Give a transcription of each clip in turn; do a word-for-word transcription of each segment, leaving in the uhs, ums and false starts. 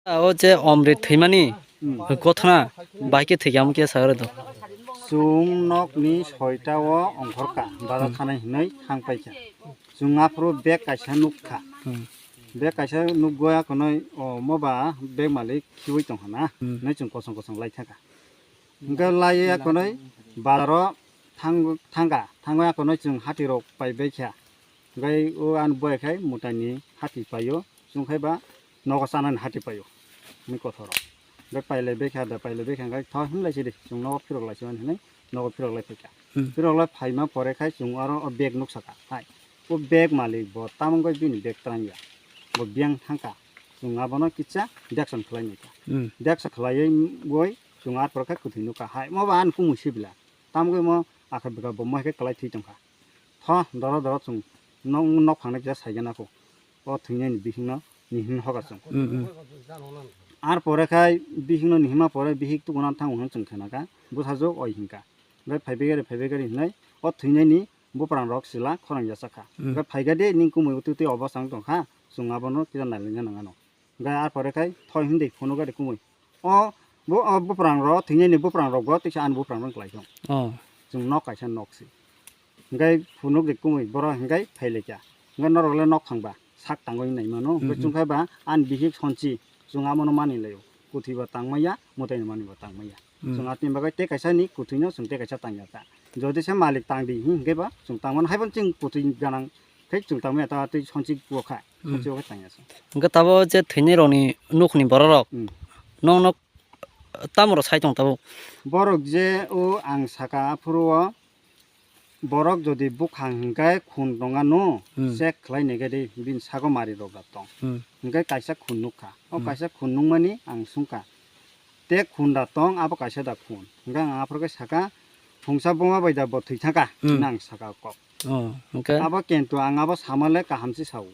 O je Omrit thwimani Hmm. gothona bai khe thwikha, omo khe sa rw do. Chwng nokni soita o ongkhorkha, bazar Hmm. thanai hinwi thang paikha. Chwng aphuru bag kaisa nukkha. Hmm. Bag kaisa nukgo akonoi, o, moba bag malik khiui tongkha na. Hmm. Hinwi chwng kosong kosong lai thangkha. Hingke lai akonoi bazaro thang-, thangkha. Thangwi akonoi chwng hati rok pai baikha. Hingke o ani boya khai mwtaini hati paio. Chwng khai ba nogo chanani hati paio. Hwnwi kothoro. Hingke pailai baikha da, pailai baikha hingke tho himlai sidi. Chwng nogo phirok lai sidi hinwi nogo phirok lai phaikha. Hmm. Phirok lai phaima pore khai chwng aro o bag nuksa kha. Hai. O bag malik bo tamo wngkha bini bag twrang ya. Bo biyang thangkha. Chwng abono kisa daksan khlai nai kha. Hmm. Daksa khlaiwi boi chwng ar pore khe kwthwi nukha. Hai, mo ba ani kumui sibla. Tamo wngkha mo akha bwkha bo mo hai khe kwlai thwi tongkha. Tho, doro doro chwng nok, nok phangna kisa saigana kho. O thwinani bihikno nihin hoga chwng. Hmm, hmm. Ar pore khai bihikno nihima pore bihik tubuna thang hwnwi chwng khenakha. Bwsajwk oi hinkha. Hwnkhe phaibai gari, phaibai gari hinwi o thwinani buprangrok sila khorang yachakha. Hmm. Hwnkhe phaikha de, ning kumui twi twi obo chang tongkha, chwng abono kisa nailaina nang ano. Hwnkhe ar pore khai thoi hwnde phunukha de kumui. O bo, o buprangrok, thwinani buprangrokbo teisa ani buprang rok khlai thung. Oh. Chwng nok kaisa nok se. Hwnkhe phunuk de kumui borok hwnkhe phailaikha. Hwnkhe norok le nok phang ba sak tangwi nai mano. Hwnkhe Hmm, hmm. chwng khai ba ani bihik sonchi chwng abono mani laio. Kwthwi ba tang maya, mwtai ni mani ba tang maya. Hmm. Chwng atini bagwi tei kaisa ni kwthwino chwng tei kaisa tang ya kha. Jodi se malik tang di hwn hwnkhe ba chwng tang mano, hai phano chwng kwthwi ganang khe chwng tang maya, ta tei sonchi o kha, Hmm. sonchi o khe tang ya chwng. Hwnkhe tabo je thwinai rokni nukhni borok rok Hmm. nokno tamo rok sai tong tabuk? Borok je o ang saka aphuru o borok jodi bukhang hwnkhe khun tong ano Hmm. check khlai nai khe di bini sago mari rok da tong. Hmm. Hwnkhe kaisa khun nukha. O Hmm. kaisa khun nukmani ang swngkha. Te khun da tong, abo kaisa da khun. Hwnkhe ang aphuru khe saka, phungsa buma bai da bo thwi thangkha, Hmm. hwnwi ang saka kok. Oh, hwnkhe? Abo kintu ang abo sama le kaham se sao.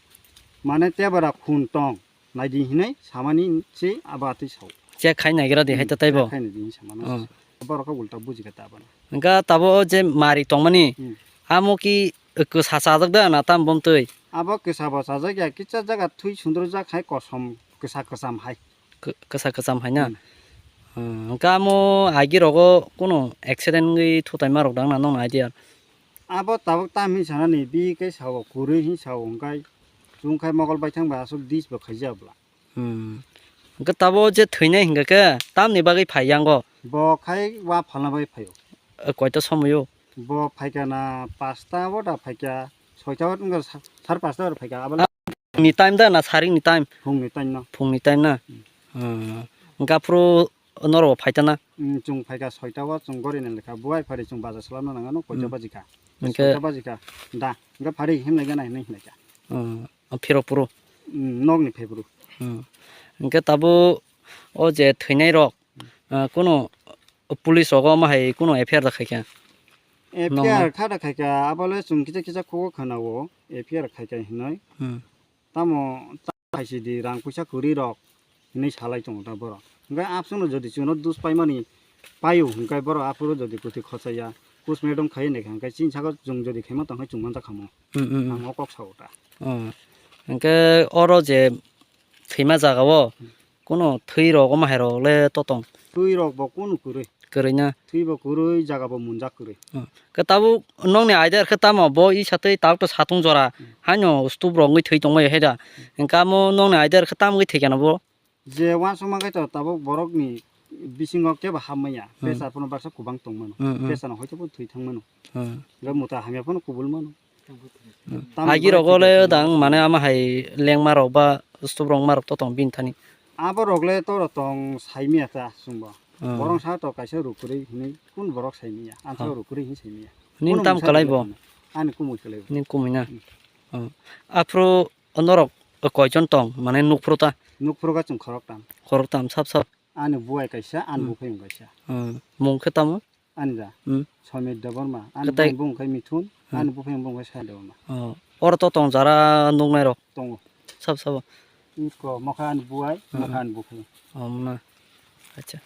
Mane te bara khun tong, nai di hinwi samani se abo atwi sao. Check khai naigra di, Hmm, hai ta taibo? Check khai nai di hinwi samano Oh. se sao. Borok khe ulta buji kha ta abono. Hwnkhe tabo o je mari tongmani, Hmm. amo ki kwsa chajak da na tam bom twi? Abo kwsa bo chajak ya, kisa jaga twi sundrujak hai kosom kwsa kwcham hai. Kw-, kwsa kwcham hai na? Hmm. Hmm, hwnkhe amo agi rogo kunu accident wngwi thutaima rok dang na nokni idea? Abo tabuk tam hinwi sanani, bihik khe sao kwrwi hinwi sao, hwnkhe chwng khai mokol baithang bai aswk dis bo khaijak bwla. Hmm. Hwnkhe tabo je thwinai hwnkhe khe tamni bagwi phai yango? Bo khai wa phalna bagwi phaio. Eh, koito somoio? Bo phaikha na pasta o da phaikha, soita o wngkha sa-, sar pasta o phaikha, abo le Ni time da na saring ni time? Phungni time no. Phungni time na? Hmm. Hmm. Hwnkhe aphuru norok bo phaitana? Hmm, chwng phaikha soita o, chwng gori ni lekha buai phari chwng bazar swlamna nangano, koito Hmm. baji kha. Hwnkhe Soita baji kha. Da, hwnkhe phari himlai gana hinwi hinlai kha. Hmm. Phirok phuru? Hmm, nokni phai phuru. Hmm. Hwnkhe tabuk o je thwinai rok, ah, kunu police rogo omo hai kunu F I R da khaikha? F I R Nokno? Kha da khaikha, abo le chwng kisa kisa khugo khwnao, F I R khaikha hinwi. Hmm. Tamo ta khaisidi rang puisa kwrwi rok hinwi salai tongo ta borok. Hwnkhe abswkno jodi chwngno dus paimani paio hwnkhe borok aphuru jodi kwthwi khochaiya, postmortem khaiya naikha hwnkhe chini saka chwng jodi khaima tongkha chwng manjakha mo. Hmm, hmm, hmm. Ang o kok sao ta. Oh. Hwnkhe oro je thwima jaga o Hmm. kunu thwi rok omo hai rok le totong? Thwi rok bo kunu kwrwi. Kwrwi na? Thwi bo kwrwi, jaga bo munjak kwrwi. Hmm. Khe tabuk nokni idea khe tamo bo i satwi tabuk to satung jora Hmm. haino stup rok wngwi thwi tongmani hai da. Hmm. Hwnkhe amo nokni idea khe tamo wngwi thwi khe no bo? Je uansukma khe to tabuk borokni bisingo kebo hapmaya. Hmm. Pressure phano baksa kwbang tongmano. Hmm, hmm. Pressure no hoito bo thwi thangmano. Hmm. Hwnkhe muta hamya phano kubul mano. Hmm. Tamo Agi bagwi rogo le thwi dang thangmano. Mane ama hai lengma rok ba stup rok ma rok to tong bini thani. Abo rok le to tong saimaya ta chwngbo. Hmm. Borok sa to kaisa rukurwi hinwi kun borok saimaya. Ang sa Hmm. rukurwi hinwi saimaya. Nini Kuno tam mwsa kwlai rwgwi bo? Tongmani. Ani kumui kwlai bo. Nini kumui na? Hmm. Oh. Aphuru norok koijon tong, mane nukphuru ta? Nukphuru kha chwng khoroktham. Khoroktham sap sap? Ani buai kaisa, ani Hmm. buphayung kaisa. Hmm. Mung khe tamo? Ani da? Hmm. Somir Debbarma. Ani Kwtai- buphayung bung khai Mithun, Hmm. ani buphayung bung khai Sai Debbarma. Oh. Oro to tong jara nuknai rok? Tongo. Sap sabo? Iko, mokha ani buai, Hmm. mokha ani buphayung. Oh, mona. Acha.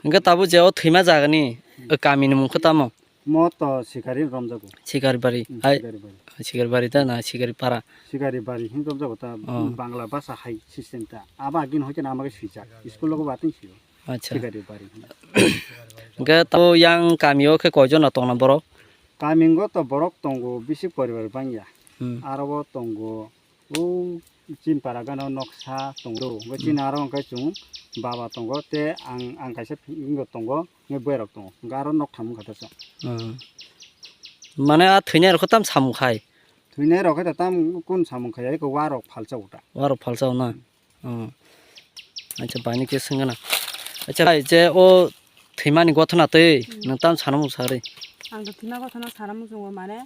Hwnkhe tabuk je o thwima jagani, Hmm. o kamini mung khe tamo? Mo to Sikari romjago. Sikari bari. Hmm, hai. Sikari bari. Sikari bari ta na Sikari para. Sikari bari hin romjago ta. Oh. Bangla basa hai system ta. Aba agin hoite na amage swijak. School logo batin siyo. Acha. Sikari bari. Hingke to yang kami o khe koijon no tongna borok? Kami o to borok tongo bisi poribar bangya. Hmm. Aro bo tongo. O chini para gana o noksa tongo. Hwnkhe chini aro hwnkhe chwng baba tongo tei ang, ang kaisa phi-, wngwi tongo, hwnkhe boyarok tongo. Hwnkhe aro noktham wngkha teisa. Hmm. Mane a thwinairokho tam samung khai? Thwinairok khe tam kun samung khai, eko warok phalsa uta. Warok phalsa na? Hmm. Oh. Acha, baini khe swngna. Acha, bai je o thwimani gothona twi, hmm, nwng tam sana muchung sa rwi? Ang to thwima gothona sana muchungo, mane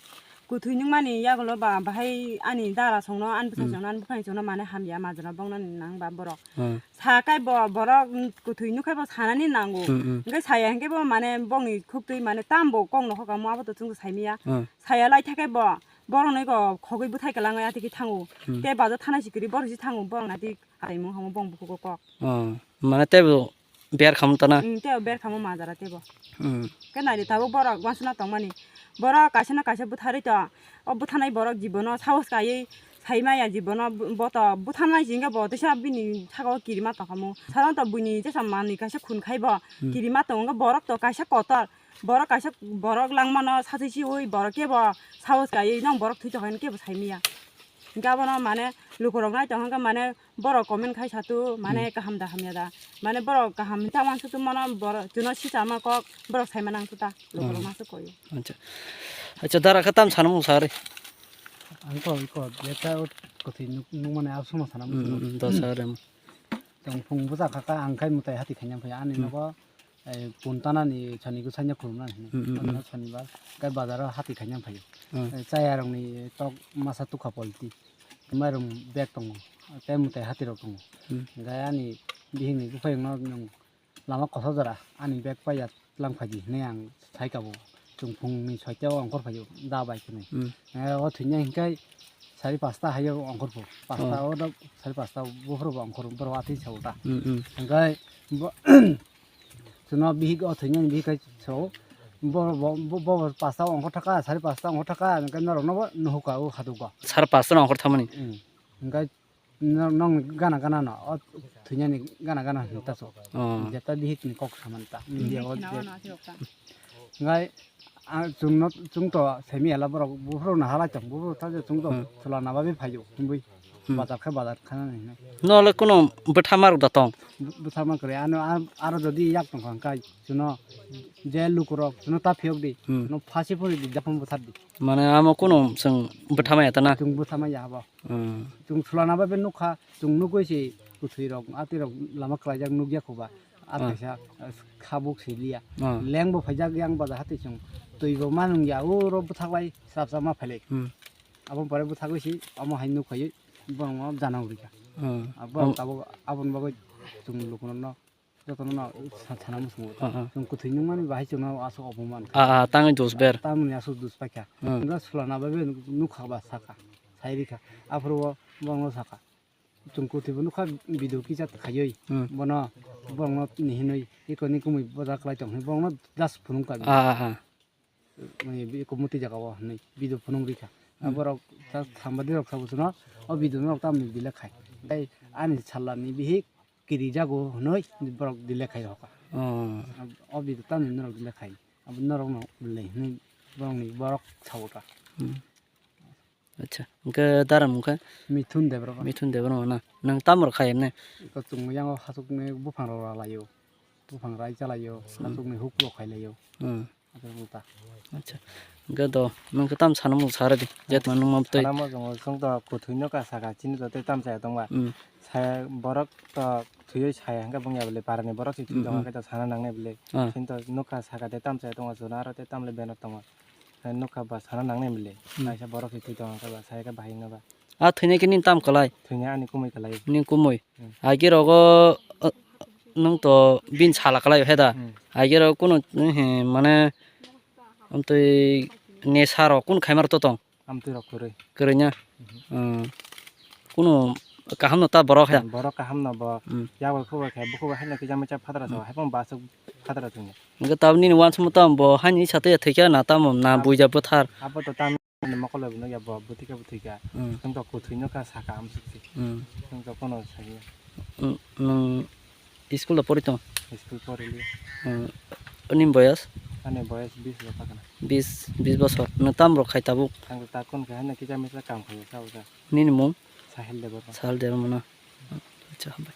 kwthwi nungmani yagulo ba bahai ani dara songno, ani bwsa, hmm, songno, ani buphang songno mane hamya majra bongna nang ba borok. Hmm. Sa kai bo borok, mm, kwthwi nukhai bo sanani nango. Hmm, hmm. Hwnkhe saya hwnkhe bo mane bongni khuktwi mane tambo kok no hoka mo abo to chwngno saimanya. Hmm. Saya lai thakai bo borokno eko khogwi bwthai kwlangwi atiki thango. Hmm. Tei bajo thanai sikiri borok si thango borok nati. Aimung hamo bong bukugo kok. Oh, mane tebo ber khamu tana? Mm, tebo ber khamu majara tebo. Mm. Ke nai tabuk borok wansuna tongmani. Borok kaisa na kaisa butharwi to. O buthanai borok jibono sahos kaiwi saimaya jibono bo to buthanai jingga bo tesa bini saka o kirima tongkhamu. Saron to buini jesa manwi kaisa khun khaibo, mm, kirima tongo borok to kaisa kotor. Borok kaisa borok langmano sachi siwi borok kebo sahos kaiwi nong borok thwi tongkha kebo saimaya. Hingke abono mane lukurok nai tongkha mane borok comment khai satu mane, hmm, kaham da hamya da. Mane borok kaham ta wansuk tu mano borok chuno si chama kok borok sai manang tu ta lukurok, hmm, ma su koyo. Acha. Acha dara khe tam sana mung sari. Ang ko ko beta ko ti nuk nuk mane asuma sana mung. Hmm, hmm, da sari. Tong phung busa kha kha ang khai mutai hati khanya phai ani, hmm, nogo. Eh, puntanani sani gusanya khulumnani hino. Mm, mm, mm. Ano sonibar, kai bazaro hati khaina phaio. Mm. Eh, chayarokni tok masa tukha polti. Mairum bag tongo. Tei mutai hatirok tongo. Mm. Gai ani bihikni buphayungno nwng lama kosa jora ani bag paiya tlang phaidi hinwi ang sai kabo. Chwng phungni soita o ongkhor phaio da bai khwnwi. Mm. Eh, o thwina hinkhai sari pasta haio ongkhor pho. Pasta, oh, o da sari pasta buphuru bo ongkhor borok atwi sao ta. Mm, mm. Hinkhai bo Chwngno bihik o thwinani bihik hai sao. Bo, bo, bo, bo pasta ongkhor thaka, sari pasta ongkhor thaka, hwnkhe norokno bo nuhuka o hadugo. Sari pasta no ongkhor thamani? Hmm. Hwnkhe no-, nong gana gana no, o thwinani gana gana hinta so. Oh. Jeta bihik ni kok samanta. Hmm. India o je. Hwnkhe ang chwngno, chwng to semi hala borok, buphuru no halai tong, buphuru ta je chwng to, hmm, chwla na bagwi phaio, hinwi. Hmm. Bazar khe bazar khana hinwi. No le kuno bwtha marok da tong? Bwtha ma kwrwi, ano, a-, aro jodi yak tong kha, hwnkhe chwno je lukurok chwno ta phiyok di, hmm, no phasi phuri di, japon bwthar di. Mane amo kuno chwng bwtha maya ta na? Chwng bwtha maya abo. Hmm. Chwng chwla na bagwi nukha, chwng nugwi se kwthwirok, atirok lama kwlaijak nukya kho ba. A, hmm, kaisa, eh, khabuk siliya. Hmm. Lengbo phaijak yang bazar hati chwng. Twibo ma nungya, uro bwthaklai srap srap ma phailai. Hmm. Aboni pore bwthagwi se omo hai nuk phaiwi borokno janang rikha. Hmm. Abo, hmm, tabuk aboni bagwi chwng lukuno jotono sa-, sana muchungo. Hmm, hmm. Chwng kwthwi nungmani bahai chwngno aswk oboman kha. Ah, ah, tangwi dos ber. Tamoni aswk dos paikha. Hmm. Wngkha chwla na bagwi nukha ba sakha, sai rikha. Aphuru o borokno sakha. Chwng kwthwibo nukha video kisa khaiwi. Hmm. Bono borokno ni hinwi eko ni kumui boja kwlai tong hinwi borokno just phunukha. Ah, ah, ah. Mane bi-, committee jaga o hinwi video phunuk rikha. Hmm. Borok ta-, sambadi rok sabo chwngno o video norok tamni delete khai. Tei ani salani bihik kiri jago hinwi borok delete khai rokha. Oh. O video tamni norok delete khai. Abo norokno le hinwi borokni borok sabo ta. Hmm. Acha, hwnkhe dara mung khe? Mithun Debbarma. Mithun Debbarma na? Nwng tamo rok khai emne? Eko chwng yango hasukni buphang rok ralaio. Buphang rai chalaio, hmm, hasukni huk rok khailaio. Hmm. Abo wngkha. Acha. Hwnkhe do, nwng khe tamo sana muchung sa rwdi, je tongma nukma bwtwi. Sana muchungo chwng to kwthwino ka saka, chini to tei tamo chaya tongma. Hmm. Saya borok to thwiwi saya hwnkhe bongya bwle, parani borok se thwi tongo, hmm, hmm, khe to sana nangnai bwle. Ah. Chini to nukha saka tei tamo chaya tongo, chwla aro tei tamo le beno tongo. Nukha ba sana nangnai mili. Hmm. Kaisa borok se thwi tongo khe ba, sai khe bahai wngna ba. A thwinai khe nini tam kwlai? Thwinai ani kumui kwlai. Nini kumui? Hmm. Age rogo, uh, nwng to bini sala kwlai he da? Hmm. Age rogo kunu, uh, he, mane, amtwi nesa rok kunu khaima rok to tong? Amtwi rok kwrwi. Kwrwi na? Mhm. Hmm. Kunu Kaham no ta borok ya. Borok kaham no bo. Hmm. Yago khubo khe bukubo haino kisa misa phatra sa, hmm, haibong basuk phatra thungya. Hingke tabuk nini uansukmung tamo bo haini satwi ya thwikha na tamo na buijabu thar. Abo to tam mokol bai nukya bo bwthwikha bwthwikha. Hmm. Chwng to kwthwi nukha saka amsuk se. Hmm. Chwng to kono sakya. Hmm, nwng school o pori tong? School pori li. Hmm. Ani boyos? Ani boyos bis bosor kana. Bis, bis bosor. Nwng tam rok khai tabuk? Ang to takon khai haino kisa misa kam khai sa uda. Nini mung? Sahil Debbarma. Sahil Debbarma na? Acha, hambai.